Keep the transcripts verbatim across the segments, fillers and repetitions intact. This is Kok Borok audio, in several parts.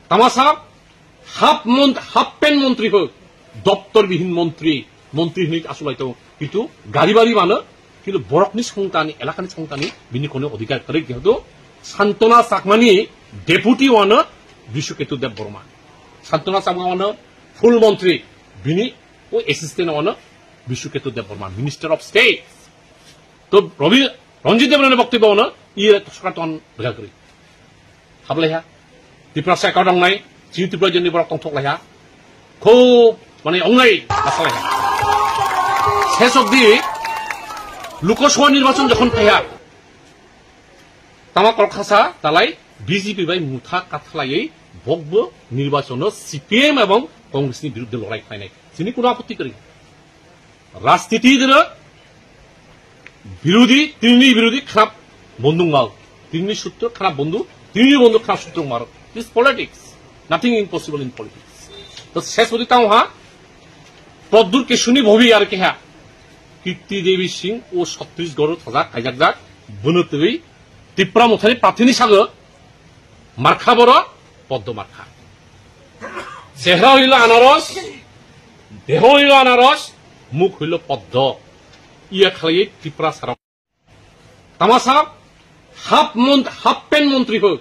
Tamasa half mont-, half pant montri ho, doptor bihin montri, montri hinwi asulai tongo. Kintu gari bari mano, kintu borokni songtani, elakani songtani, bini kono odhikar kwrwi, jehetu Santona Chakmani deputy wano Bishuketu Debbarma. Santona Chakma wano full montri, bini o assistant wano Bishuketu Debbarma, Minister of State. To Rabi Ranjit Debbarmani boktobyo wano iye toska ton bwkha kwrwi. Hablaiha. Tiprasa account wngnai, chini Tripura joni borok tongthok laiha. Khub, mane, wngnai, masalaiha. Ses obdi, Lok Sabha nirbachon jokhon phaiha. Tama Kolkhasa, talai, B J P bai mutha kathalaiwi bokbo nirbachono C P M ebong Congress ni biruddhe lorai khlainai. Chini kuno apotti kwrwi. Rajniti dino birodhi, tini birodhi kharap bondhu wngmao. Tini sutro kharap bondhu, tini bondhu kharap sutro wngmaro. This is politics. Nothing impossible in politics. To ses bodi tamo ha, Proddyut Kishorni bhobi ar keha. Kirti Devi Singh o Chhattisgarh o thajak, kaijakjak, bono twi Tipra Mothani prarthini sago markha boro Poddo markha. Chehra hoilo anaros, deho hoilo anaros, muk hoilo poddo. Iya khlaiwi Tripura sarao. Tamasa half mont-, half pant montri ho,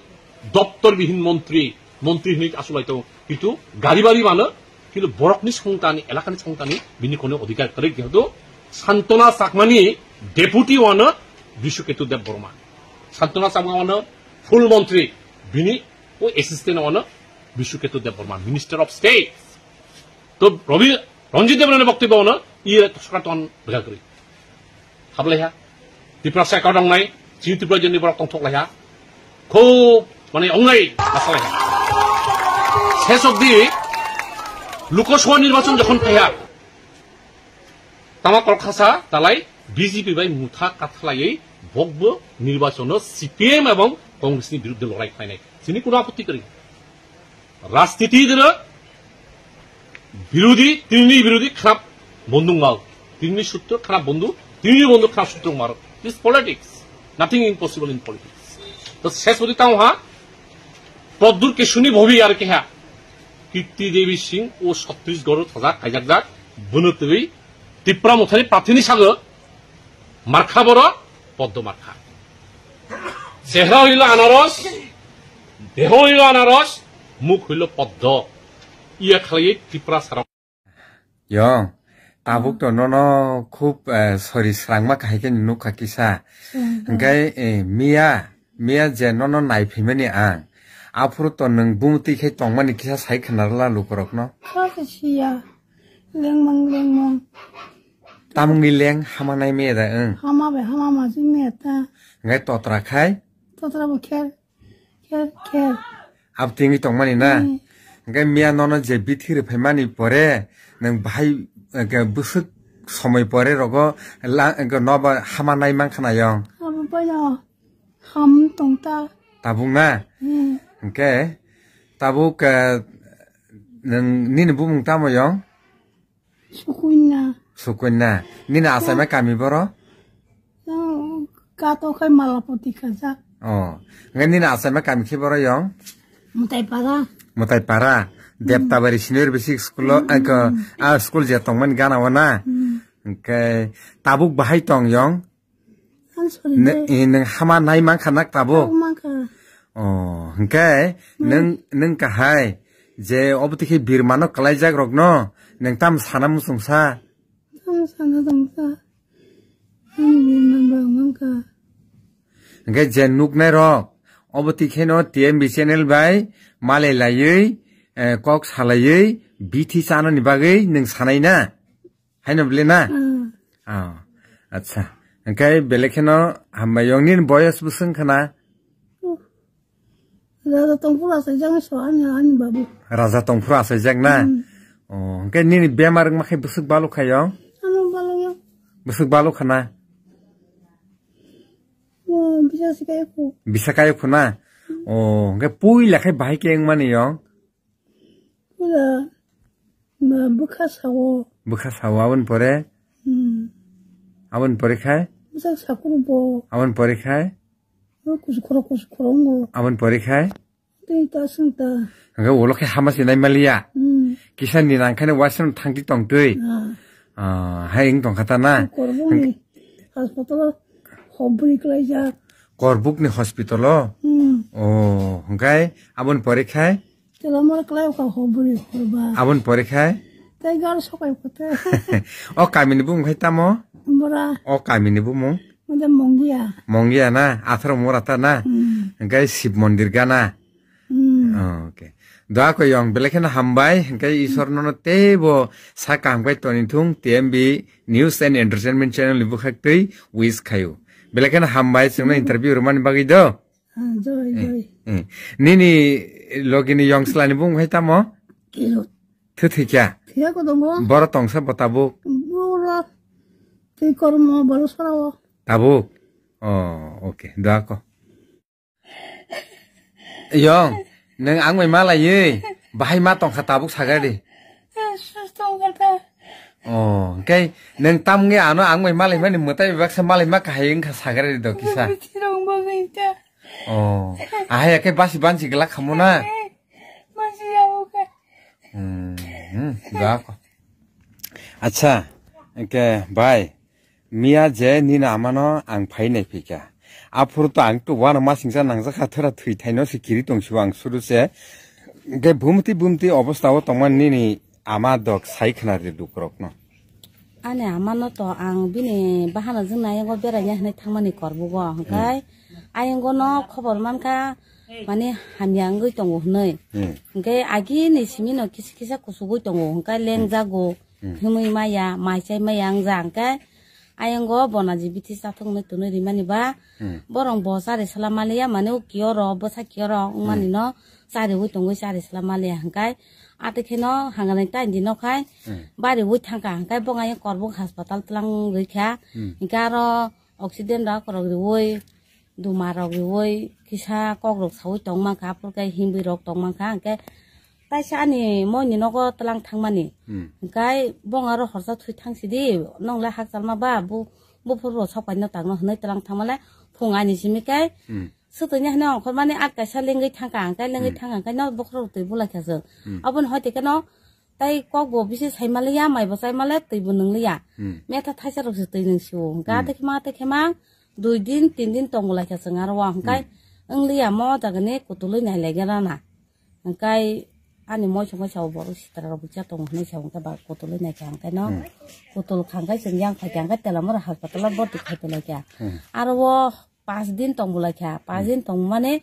doptor bihin montri, montri hinwi asulai tongo. Kintu gari bari mano, kintu borokni songtani, elakani songtani, bini kono odhikar kwrwi, jehetu Santona Chakmani deputy wano Bishuketu Debbarma. Santona Chakma wano full montri, bini o assistant wano Bishuketu Debbarma, Minister of State. To Rabi Ranjit Debbarmani boktobyo wano iye toska ton bwkha kwrwi. Hablaiha. Tiprasa account wngnai, chini Tripura joni borok tongthok laiha. Khub, mane, wngnai, masalaiha. Ses obdi, Lok Sabha nirbachon jokhon phaiha. Tama Kolkhasa, talai, B J P bai mutha kathalaiwi bokbo nirbachono C P M ebong Congress ni biruddhe lorai khlainai. Chini kuno apotti kwrwi. Rajniti dino birodhi, tini birodhi kharap bondhu wngmao. Tini sutro kharap bondhu, tini bondhu kharap sutro wngmaro. This is politics. Nothing impossible in politics. To ses bodi tamo ha, Proddyut Kishorni bhobi ar keha. Kirti Devi Singh o Chhattisgarh o thajak, kaijakjak, bono twi Tipra Mothani prarthini sago markha boro Poddo markha. Chehra hoilo anaros, deho hoilo anaros, muk hoilo poddo. Iya khlaiwi Tripura sarao. Yong, tabuk to nono khub, eh, sori srangma kahai khe nukha kisa. Hwnkhe, eh, miya, miya je nono naiphimani ang. Aphuru to nwng bumtwi khe tongmani kisa sai khna rwla lukurokno. Kha khe siya. Lengmang, lengmang. Tamungni leng hama nai miya da, ang? Hama bai hama majik miya ta. Hwnkhe totra khai? Totra bo kher. Kher, kher. Abtwingwi tongmani na? Hmm. Hwnkhe miya nono je bithi rwphaimani pore, nwng bahai, hwnkhe bwswk somoi pore rogo la-, hwnkhe nobo hama nai mankha na yong? Abo bai no ham tong ta. Tabuk na? Hmm. Hwnkhe tabuk, eh, nwng nini bumung tamo yong? Sukuina. Sukuina. Nini achaima kami boro? Nang kato khai Malapati kajak. Oh. Ngai nini achaima kami khe boro yong? Mutai para. Mutai para. Deptabari senior basic school o, hmm, aiko, a school je tongmani gana o na? Hmm. Hwnkhe tabuk bahai tong yong? Ang sorry ne, de. Eh, nwng hama nai mankha nak tabuk? Tabuk mankha. Oh, hwnkhe nwng, nwng kahai je obo tikhe birmano kwlaijak rokno nwng tam sana muchungsa? Tam sana tongsa. Ang birman rok mankha. Hwnkhe je nuknai rok obo tikheno T M B channel bai malai laiwi, eh, kok salaiwi bithi chanani bagwi nwng sanai na? Haino bele na? Hmm. Ah, acha. Hwnkhe bele kheno hambai yong nini boyos bwswng khna? Raja Tongphuru achaijak so ani, ani babu. Raja Tongphuru achaijak na? Hmm. Oh, hwnkhe nini bemar wngma khe bwswk baluk kha yong? Ano baluk yong. Bwswk baluk khna? Oh, bisa sikai khu. Bisa kai khu na? Hmm. Oh, hwnkhe puila khe bahai khe wngmani yong? Pura ma bwkha sao. Bwkha sao aboni pore? Hmm. Aboni pore khai? Bwsak sakuru bo. Aboni pore khai? O kusu khoro, kusu khoro wngbo. Aboni pore khai? Twi ta sung ta. Hwnkhe ulo khe hama sinai maliya. Hmm. Kisa ni nang kheno wasung thangti tongtwi. Ah. Ah, hai wng tongkha ta na? Korbokni hospital-o hobri klaijak. Korbokni hospital-o? Hmm. Oh, hwnkhe aboni pore khai? Telamar klai kha hobri horba. Aboni pore khai? Tei gar sokai kote. O kamini bumung khai tamo? Bora. O kamini bumung? Mada Mongia. Mongia na? Atharo mora ta na? Hmm. Hwnkhe Shiv Mondir gana? Hmm. Oh, okay. Doa ko yong, belai kheno hambai, hwnkhe Isor nono teibo sa kaham khai toni thung, T M B News and Entertainment Channel ni bwkhak twi wish khayo. Belai kheno hambai, chwngno interview rwmani bagwi do. Ah, joi, Eh, joi. eh. Nini logini yong slani bung khai tamo? Kilo. Thu thikya? Thikya ko dongo. Boro tongsa bo tabuk? Boro twi kormo, boro sarao. Tabuk? Oh, okay. Doa ko. Yong, neng ang bai malai ye, bahai ma tongkha tabuk sagari. Sus tongkha ta. Oh, hwnkhe neng tamni ano ang bai malai mani mwtai baksa malai ma kahai wngkha sagari do kisa. Bitirong bagwi ta. Oh, ahai ya khe basi bansi glak khamu na. Basi ya uka. Hmm, hmm, doa ko. Acha, hwnkhe bai. Miya je nini amano ang phai nai phikha. Aphuru to ang to uanama singcha nangjak kha, thwra thwi thaino se kiri tong sibo ang suru se. Hwnkhe bumti bumti obostha o tongmani nini ama dok sai khna ri lukurokno. Ani amano to ang bini bahana jwng nayango beraina hinwi thangmani korbugo. Hwnkhe Hmm. ayango no khobor mankha mani hamya wngwi tongo hinwi. Hmm. Hwnkhe agini simi no kisa kisa kusugwi tongo. Hwnkhe lengjago. Hmm. Himwi maya, mai chai maya wngja hwnkhe. Ayango bonaji bithi chathok hinwi tonwi rimani ba, Hmm. borok bo chari sala maliya, mane o kiyo rok, bwsa kiyo rok wngmani Hmm. no chariwi tongwi chari sala maliya hwnkhe. Atwi kheno hanganai taini dino khai Hmm. bariwi thangkha hwnkhe bo ayang korbok haspatal tlang rwikha. Hmm. Hwnkhe aro oxygen rok rok riwi, duma rok riwi, kisa kok rok sawi tong mankha, aphuru khe himwi rok tong mankha, hwnkhe taisa ani moi ni nogo tlang thangmani. Hmm. Hwnkhe bong aro horsa thwi thang sidi, nong le hakchalma ba, bu, buphuru rok sok paino tangno hwnwi tlang thangmale, phung ani simi khe, Hmm. swtwini hwnwi ongkhormani at kaisa lengwi thangkha, hwnkhe lengwi Hmm. thangkha, hwnkhe no bokhorok twi bulaikha chwng. Hmm. Aboni hoi tei kheno, Tai kok bo bisi sai maliya, mai bo chai male, twi bo nwngliya. Hmm. Metha thaisa rok se twi nung sio. Hwnkhe Hmm. atwi khema, atwi khema, dui din, tin din tong bolai kha chwng aro o. Hwnkhe Hmm. wngliya mo jaga ni kutulwi nai lai gana na. Hwnkhe ani moi songwi sao borok sitra rok bucha tongo hinwi sao hwnkhe ba kutulwi nai kha hwnkhe no. Hmm. Kutul kha hwnkhe chwng yang phai kha hwnkhe tela mora haspatal o borti khai pelaikha. Hmm. Aro o Paanch din tong bolai kha. Paanch Hmm. din tong mane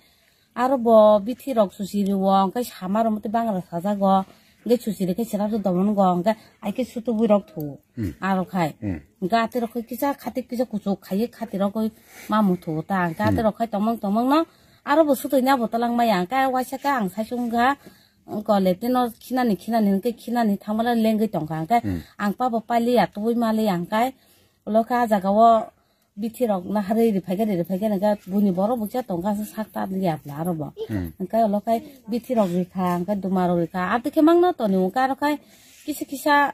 aro bo bithi rok susi rwo, hwnkhe sama rok motwi bangra sajago. Hwnkhe susi rikhe chwra rw domongo, hwnkhe ai khe sutubwi rok thu. Hmm. Aro khai. Hmm. Hwnkhe atwi rok khe kisa khati kisa kuchuk khaiwi khati rok ma muthu ta. Hwnkhe atwi Hmm. rok khai tongmang tongmang no aro bo sutwi na bo twlang maya. Hwnkhe waisa khe ang sai sung kha, hwnkhe le tino khinani khinani hwnkhe khinani thangmale lengwi tong kha. Hwnkhe Hmm. ang pa bo pailiya tubui maliya hwnkhe ulo khe ah jaga o bithi rok naharwi riphaikhe riphaikhe hwnkhe buini borok bukcha tongkha se sak ta liya bla aro bo. Hmm. Hwnkhe ulo khai bithi rok rikha, hwnkhe duma rok rikha. Atwi khe mangno toni hwnkhe aro khai kisa kisa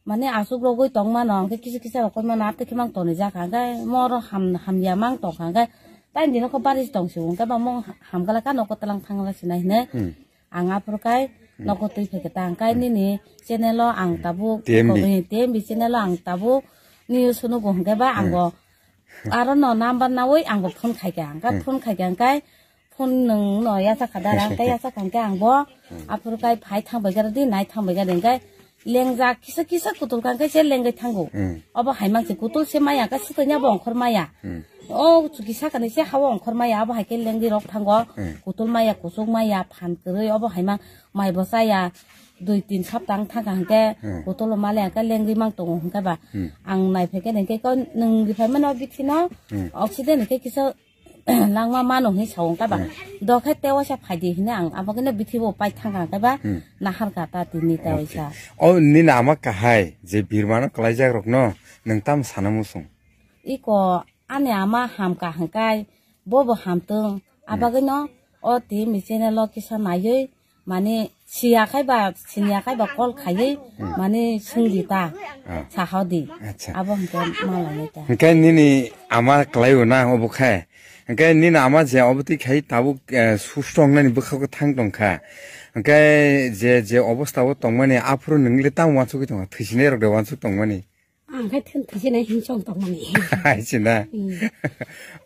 mane asuk rogwi tongmano, hwnkhe kisa kisa rok koimano atwi khe mang toni jakha. Hwnkhe mo oro ham, hamya mang tongkha. Hwnkhe taini dino khe bari tong sio, hwnkhe ba mo hamgala ka noko twlang thangla sinai hinwi. Hmm. Ang aphuru kai Hmm. nogo twi phaikhe ta ang kai Hmm. nini channel o ang tabuk T M B. ko-, eh, T M B channel o ang tabuk news nugo hwnkhe ba Hmm. ang bo aro no number nawi ang bo phone khaikha ang kai Hmm. phone khaikha ang kai phone nwng no yacha kha dara ang kai yacha kha ang kai ang bo Hmm. aphuru kai phai thang bai gara di nai thang bai gara ang kai lengjak kisa kisa kutul kha ang kai se lengwi thango. Hmm. Obo hai mang se kutul se maya ang kai swtanya bo ongkhor maya. Hmm. O chuki sakani se hawa ongkhor maya, abo hai khe lengdi rok thango. Hmm. Kutul maya, kuchuk maya, phan kwrwi, obo hai ma mai bo chaya. Dui tin sapta wng thangkha hwnkhe Hmm. kutul male hwnkhe lengdi mang tongo hwnkhe ba. Hmm. Ang nai phaikhe hwnkhe ko nwng riphaimano bithi no Hmm. oxygen hwnkhe kisa langma mano hinwi sao hwnkhe ba. Hmm. Dokhe tewaisa phaidi hinwi ang abo khe no bithi bo pai thangkha hwnkhe ba Hmm. naharkha ta tini Okay. tewaisa. O nini ama kahai je birmano kwlaijak rokno nwng tamo sana muchung? Iko ani ama hamkha hwnkhe bobo hamtwng. Hmm. Abagwino o T M B channel o kisa naiwi, mani siya khai ba, siniya khai ba call khaiwi, Hmm. mani swngdi ta, Ah. sahodi. Acha. Abo hwnkhe malai ta. Hwnkhe nini ama kwlaiwi na obo khe, Hwnkhe nini ama je obo twi khai tabuk, eh, susto wngnani bwkha kwthang tongkha. Hwnkhe je, je obostha o tongmani aphuru nwng le tamo uansugwi tongkha, thwisinai rok de uansuk tongmani. Ang khai thun thwisinai hin chong tongmani. Hai china. Hmm.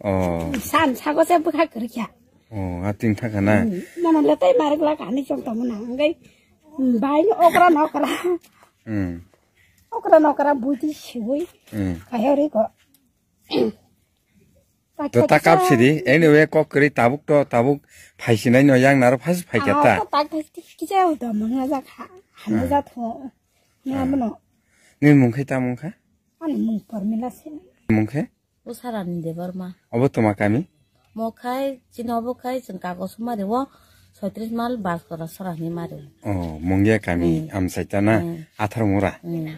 Oh. San sago se bwkha kwrwikha. Oh, a ting thaka na. Hmm. Nono le tai marik lak ani chong tongmani. Ang khai, hmm, bai okra nokra. Hmm. Okra nokra buti siwi. Hmm. Kayori ko. To ta kap sidi, anyway, kok kwrwi tabuk to, tabuk phaisinai no yang naro phas phaikha ta. Kisa uda mangna jak ha, hana jat ho. Ni amono. Ni mung khai ta mung kha? Ani mung Pormila se. Mung khe? Usarani Debbarma. Obo toma kami? Mo khai, chini obo khai, chwng kago sumari o, soitris mal, Baskora Sorani mari. Oh, Mungia kami, hmm, Amsaita na, hmm, Atharmura. Hmm.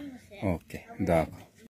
Okay, da.